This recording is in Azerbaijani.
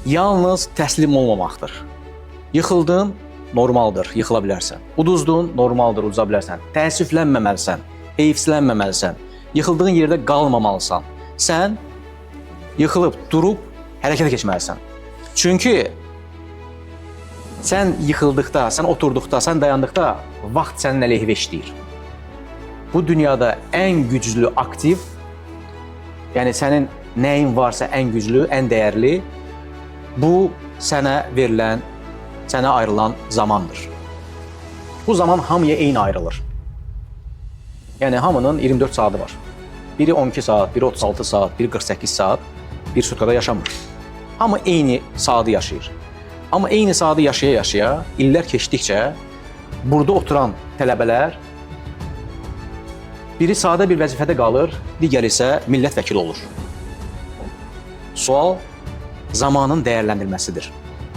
Yalnız təslim olmamaqdır. Yıxıldın, normaldır, yıxıla bilərsən. Uduzdun, normaldır, uduza bilərsən. Təəssüflənməməlisən, heyfsilənməməlisən. Yıxıldığın yerdə qalmamalısan. Sən yıxılıb, durub hərəkətə keçməlisən. Çünki sən yıxıldıqda, sən oturduqda, sən dayandıqda vaxt sənin əleyhinə işləyir. Bu dünyada ən güclü aktiv, yəni sənin nəyin varsa ən güclü, ən dəyərli bu sənə verilən, sənə ayrılan zamandır. Bu zaman hamıya eyni ayrılır. Yəni hamının 24 saatı var. Biri 12 saat, biri 36 saat, biri 48 saat bir sutkada yaşamır. Hamı eyni saatı yaşayır. Amma eyni saatı yaşaya-yaşaya illər keçdikcə burada oturan tələbələr biri sadə bir vəzifədə qalır, digəri isə millət vəkili olur. Sual zamanın dəyərləndirilməsidir.